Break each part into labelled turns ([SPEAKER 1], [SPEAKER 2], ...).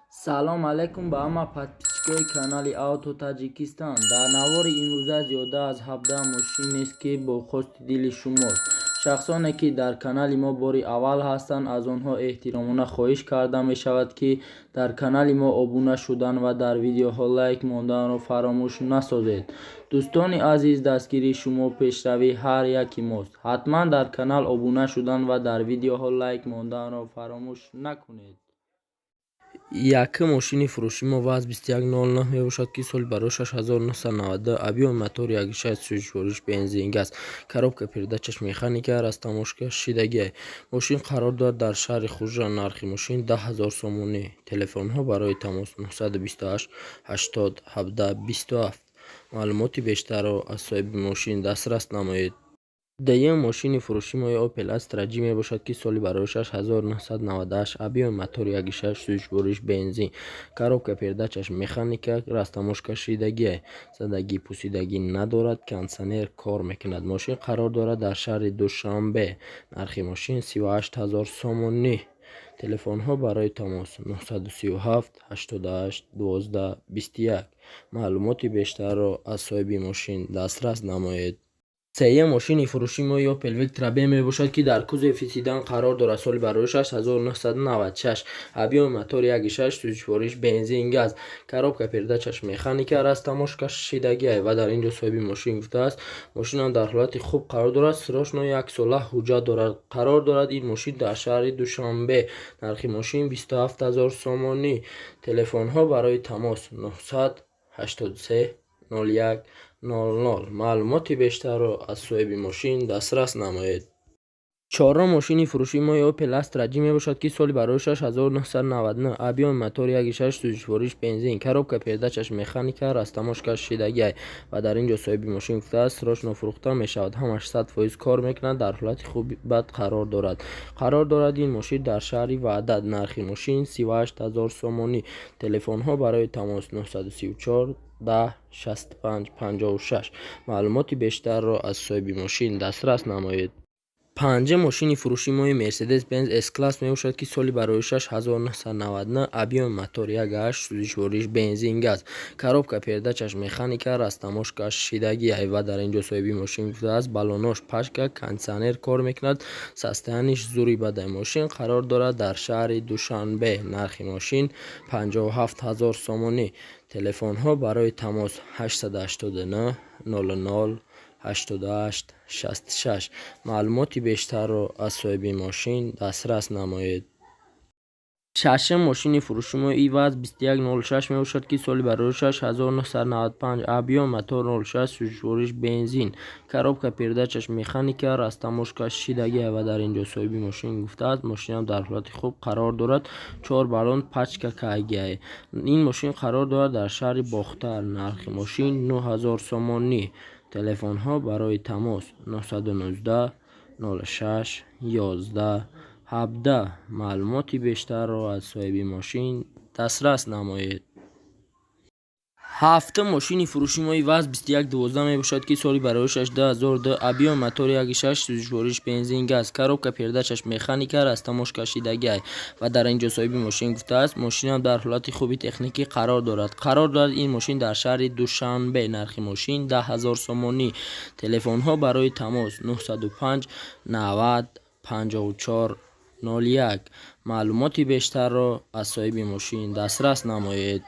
[SPEAKER 1] Салом алейкум ба ҳама подписчикои канали Авто Таҷикистон. Дар навори имрӯза зиёда аз 17 мошинест, ки бо хости дили шумост. Шахсоне, ки дар канали мо бори аввал ҳастанд, аз онҳо эҳтиромона хоҳиш карда мешавад, ки дар канали мо обуна шудан ва дар видеоҳо лайк монданро фаромӯш насозед. Дӯстони азиз, дастгирии шумо пешравии ҳар яки мост. Ҳатман дар канал обуна шудан ва дар видеоҳо лайк монданро фаромӯш накунед.
[SPEAKER 2] Якум мошини фурӯши мо ВАЗ 2109 мебошад, ки соли барои 6992, объёми мотор 1,6, сӯзишвориш бензин, газ, коробка передачаш механика, растаможка шидагиай. Мошин қарор дорад дар шаҳри Хуҷанд. Нархи мошин 10 000 сомонӣ. Телефонҳо барои тамос: 928 80 17 27. Маълумоти бештарро аз соҳиби мошин дастрас намоед. Дуюм мошини фурӯши мо Opel Astra J мебошад, ки соли барои 6998, объёми мотор 1,6, сӯзишвориш бензин, коробка передачаш механика, растаможка шидагиай. Задагӣ, пусидагӣ надорад, кондитсионер кор мекунад. Мошин қарор дорад дар шаҳри Душанбе. Нархи мошин 38 000 сомонӣ. Телефонҳо барои тамос: 937 88 12 21. Маълумоти бештарро аз соҳиби мошин дастрас намоед. Сеюм мошини фурӯши мо Opel Vectra B мебошад, ки дар кузови седан қарор дорад. Соли барои 6996, объёми мотор 1,6, сӯзишвориш бензин, газ, коробка передачаш механика, растаможка шидагиай. Ва дар ин ҷо соҳиби мошин гуфтааст, мошинам дар ҳолати хуб қарор дорад, срочно як сола ҳуҷҷат дорад. Қарор дорад ин мошин дар шаҳри Душанбе. Нархи мошин 27 000 сомонӣ. Телефонҳо барои тамос: 983 01 00. Маълумоти бештарро аз соҳиби мошин дастрас намоед. Чорум мошини фурӯшии мо Opel Astra J мебошад, ки соли барои 6999, объёми мотор 1,6, сӯзишвориш бензин, коробка передачаш механика, растаможка шидагиай. Ва дар ин ҷо соҳиби мошин гуфтааст, срочно фурӯхта мешавад, ҳамаш 100% кор мекунад, дар ҳолати хуби бад қарор дорад. Қарор дорад ин мошин дар шаҳри Ваҳдат. Нархи мошин 38 000 сомонӣ. Телефонҳо барои тамос: 934 10 65 56. Маълумоти бештарро аз соҳиби мошин дастрас намоед. Панҷум мошини фурӯшии мои Mercedes-Benz S-Class мебошад, ки соли барои 6999, объёми мотор 1,8, сӯзишвориш бензин, газ, коробка передачаш механика, растаможка шидагиай. Ва дар ин ҷо соҳиби мошин гуфтааст, баллонош пачка, кондитсионер кор мекунад, состояниш зури бадай. Мошин қарор дорад дар шаҳри Душанбе. Нархи мошин 57 000 сомонӣ. Телефонҳо барои тамос: 889 00 88 66. Маълумоти бештарро аз соҳиби мошин дастрас намоед. Шашум мошини фурӯши мо ИВАЗ 2106 мебошад, ки соли барои 6995, объём мотор 06, сӯзишвориш бензин, коробка передачаш механика, растаможка шидагиай. Ва дар ин ҷо соҳиби мошин гуфтааст, мошинам дар ҳолати хуб қарор дорад, чор баллон пачка кайгиай. Ин мошин қарор дорад дар шаҳри Бохтар. Нархи мошин 9000 сомонӣ. Телефонҳо барои тамос: 919 06 11 17. Маълумоти бештарро аз соҳиби мошин дастрас намоед. Ҳафтум мошини фурӯши мои ВАЗ 2112 мебошад, ки соли барои 2002, объёми мотор 1,6, сӯзишвориш бензин, газ, коробка передачаш механика, растаможка шидагиай. Ва дар ин ҷо соҳиби мошин гуфтааст, мошинам дар ҳолати хуби техникӣ қарор дорад. Қарор дорад ин мошин дар шаҳри Душанбе. Нархи мошин 10 000 сомонӣ. Телефонҳо барои тамос: 905 90 54 01. Маълумоти бештарро аз соҳиби мошин дастрас намоед.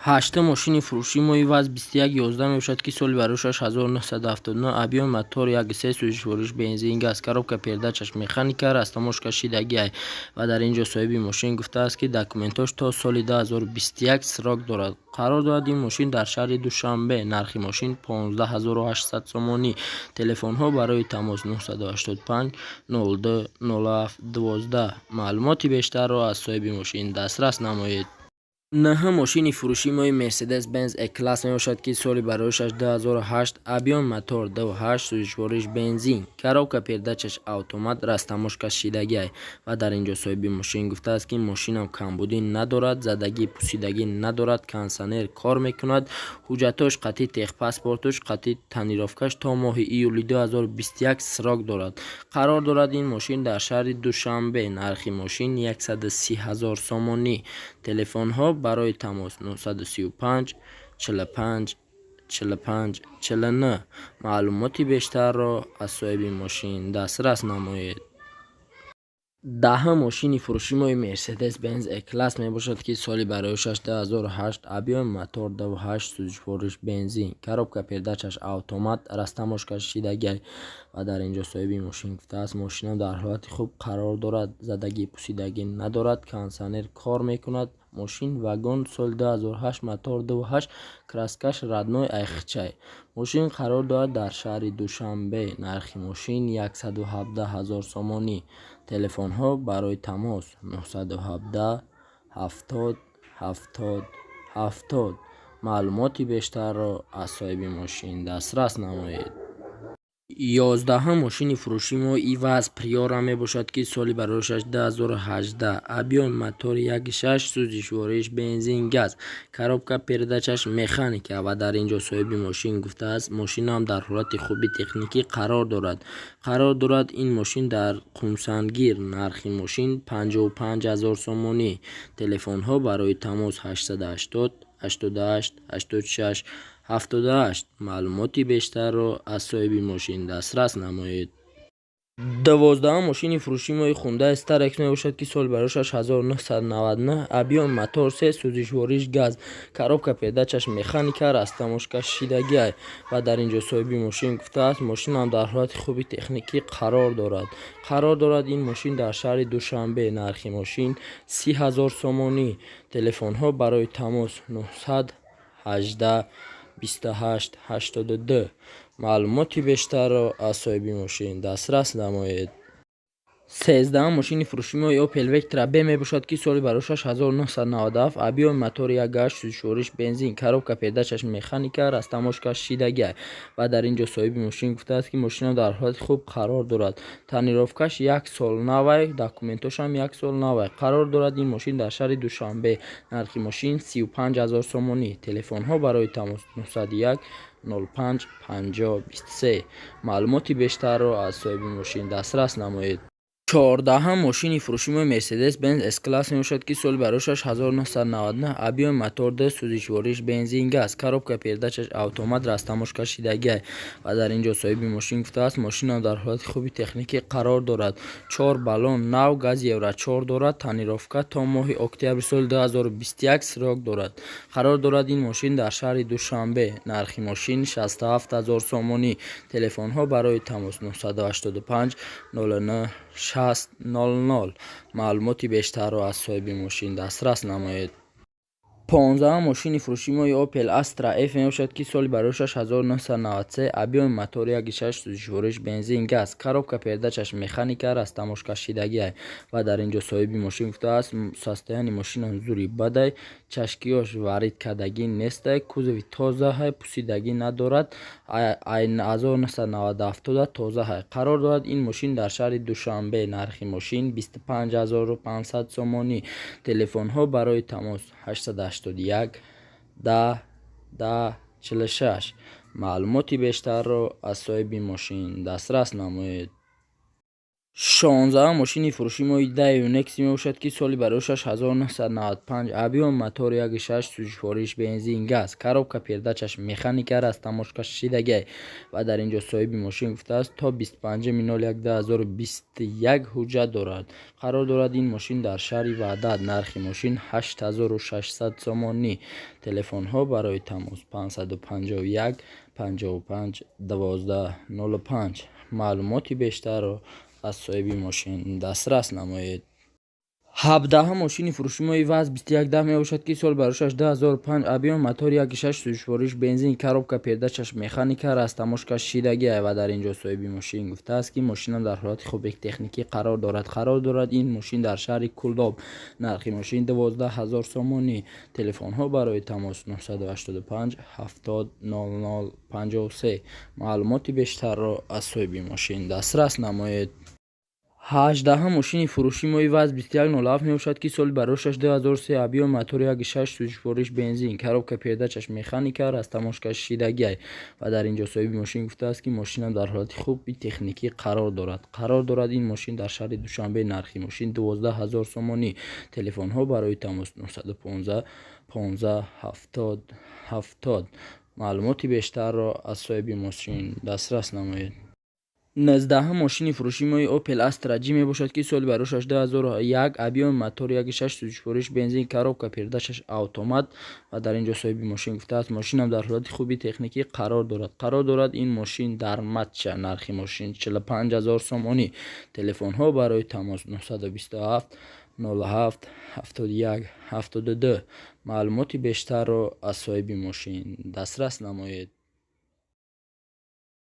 [SPEAKER 2] Ҳаштум мошини фурӯшии мои ВАЗ 2111 мебошад, ки соли барои 6979, объёми мотор 1,3, сӯзишвориш бензин, газ, коробка передачаш механика, растаможка шидагиай. Ва дар ин ҷо соҳиби мошин гуфтааст, ки документош то соли 2021 срок дорад. Қарор дорад ин мошин дар шаҳри Душанбе. Нархи мошин 15 800 сомонӣ. Телефонҳо барои тамос: 985 02 07 12. Маълумоти бештарро аз соҳиби мошин дастрас намоед. Нӯҳум мошини фурӯшии мои Mercedes-Benz E-Class мебошад, ки соли бароишаш 2008, объём мотор 2.8, сӯзишвориш бензин, коробка передачаш автомат, растаможка шидагиай. Ва дар ин ҷо соҳиби мошин гуфтааст, ки мошинам камбудӣ надорад, задагӣ пусидагӣ надорад, кондитсионер кор мекунад, ҳуҷҷатош қатъи техпаспортуш, қатъи тонировкаш то моҳи июли 2021 срок дорад. Қарор дорад ин мошин дар шаҳри Душанбе. Нархи мошин 130 ҳазор сомонӣ. Телефонҳо барои тамос 935 45 45 49. Маълумоти бештарро аз соҳиби мошин дастрас намоед. Даҳум мошини фурӯшии мои Mercedes-Benz E-Class мебошад, ки соли бароишаш 2008, объём мотор 2.8, сӯзишвориш бензин, коробка передачаш автомат, растаможка шидагиай. Ва дар ин ҷо соҳиби мошин гуфтааст, мошинам дар ҳолати хуб қарор дорад, задагӣ пусидагӣ надорад, кондитсионер кор мекунад, мошин вагон, соли 2008, мотор 2.8, краскаш родной айхчай. Мошин қарор дорад дар шаҳри Душанбе. Нархи мошин 117 ҳазор сомонӣ. Телефонҳо барои тамос 917 70 70 70. Маълумоти бештарро аз соҳиби мошин дастрас намоед. 11-ум мошини фурӯшии мо ИВАЗ Приора мебошад, ки соли бароишаш 2018, объём мотори 1.6, сӯзишвориш бензин, газ, коробка передачаш механика. Ва дар ин ҷо соҳиби мошин гуфтааст, мошинам дар ҳолати хуби техникӣ қарор дорад. Қарор дорад ин мошин дар Қумсангир. Нархи мошин 55 ҳазор сомонӣ. Телефонҳо барои тамос 880 88 86 78. Маълумоти бештарро аз соҳиби мошин дастрас намоед. 12-ум мошини фурӯшии мои Хундай Starex мебошад, ки соли бароишаш 1999, объём мотор 3, сӯзишвориш газ, коробка передачаш механика, растаможка шидагиай. Ва дар ин ҷо соҳиби мошин гуфтааст, мошинам дар ҳолати хуби техникӣ қарор дорад. Қарор дорад ин мошин дар шаҳри Душанбе. Нархи мошин 30 ҳазор сомонӣ. Телефонҳо барои тамос 918 28 82. Маълумоти бештарро аз соҳиби мошин дастрас намоед. 13-ум мошини фурӯшии мои Opel Vectra B мебошад, ки соли бароишаш 1997, объём мотори 1.8, сӯзишвориш бензин, коробка передачаш механика, растаможка шидагиай. Ва дар ин ҷо соҳиби мошин гуфтааст, ки мошинам дар ҳолати хуб қарор дорад, тонировкаш як сол навай, документошам як сол навай. Қарор дорад ин мошин дар шаҳри Душанбе. Нархи мошин 35 ҳазор сомонӣ. Телефонҳо барои тамос 901 05 50 23. Маълумоти бештарро аз соҳиби мошин дастрас намоед. 14-ум мошини фурӯшии мои Mercedes-Benz S-Class мебошад, ки соли бароишаш 1999, объём мотор 2, сӯзишвориш бензин, газ, коробка передачаш автомат, растаможка шидагиай. Ва дар ин ҷо соҳиби мошин гуфтааст, мошинам дар ҳолати хуби техникӣ қарор дорад, чор баллон нав, газ евро 4 дорад, тонировка то моҳи октябри соли 2021 срок дорад. Қарор дорад ин мошин дар шаҳри Душанбе. Нархи мошин 67 ҳазор сомонӣ. Телефонҳо барои тамос 985 09 60 00. Маълумоти бештарро аз соҳиби мошин дастрас намоед. 15-ум мошини фурӯшии мои Opel Astra F мебошад, ки соли бароишаш 1993, объём мотори 1.6, сӯзишвориш бензин, газ, коробка передачаш механика, растаможка шидагиай. Ва дар ин ҷо соҳиби мошин гуфтааст, состояние мошинам зури бадай, чашкиёш варид кардагӣ нестай, кузови тозаҳай, пусидагӣ надорад, 1997 тозаҳай. Қарор дорад ин мошин дар шаҳри Душанбе. Нархи мошин 25 500 сомонӣ. Телефонҳо барои тамос 881 10 10 46. Маълумоти бештарро аз соҳиби мошин дастрас намоед. 16-ум мошини фурӯшии мои Daewoo Nexia мебошад, ки соли бароишаш 1995, объём мотор 1.6, сӯзишвориш бензин, газ, коробка передачаш механика, растаможка шидагиай. Ва дар ин ҷо соҳиби мошин гуфтааст, то 25.01.2021 ҳуҷҷат дорад. Қарор дорад ин мошин дар шаҳри Ваҳдат. Нархи мошин 8600 сомонӣ. Телефонҳо барои тамос 551 55 12 05. Маълумоти бештарро аз соҳиби мошин дастрас намоед.
[SPEAKER 1] 17-ҳам мошини фурӯши ВАЗ 2110 мебошад, ки соли барошаш 2005, объём мотор 1,6, сӯзишвориш бензин, коробка передачаш механика, растаможка шидагиа. Ва дар ин ҷо соҳиби мошин гуфтааст, ки мошинам дар ҳолати хуби техникӣ қарор дорад. Қарор дорад ин мошин дар шаҳри Куллоб. Нархи мошин 12 000 сомонӣ. Телефонҳо барои тамос 985 70 00 53. Маълумоти бештарро аз соҳиби мошин дастрас намоед. 18-ҳам мошини фурӯши мои ВАЗ 2107 мебошад, ки соли барошаш 2003, объём мотор 1,6, сӯзишвориш бензин, коробка передачаш механика, растаможка шидагиай. Ва дар ин ҷо соҳиби мошин гуфтааст, ки мошинам дар ҳолати хуби техникӣ қарор дорад. Қарор дорад ин мошин дар шаҳри Душанбе. Нархи мошин 12 000 сомонӣ. Телефонҳо барои тамос 915 15 70 70. Маълумоти бештарро аз соҳиби мошин дастрас намоед. 19-ҳам мошини фурӯши мои Opel Astra J мебошад, ки соли барошаш 2001, объём мотор 1,6, сӯзишвориш бензин, коробка передачаш автомат. Ва дар ин ҷо соҳиби мошин гуфтааст, мошинам дар ҳолати хуби техникӣ қарор дорад. Қарор дорад ин мошин дар Матча. Нархи мошин 45 000 сомонӣ. Телефонҳо барои тамос 927 07 71 72. Маълумоти бештарро аз соҳиби мошин дастрас намоед.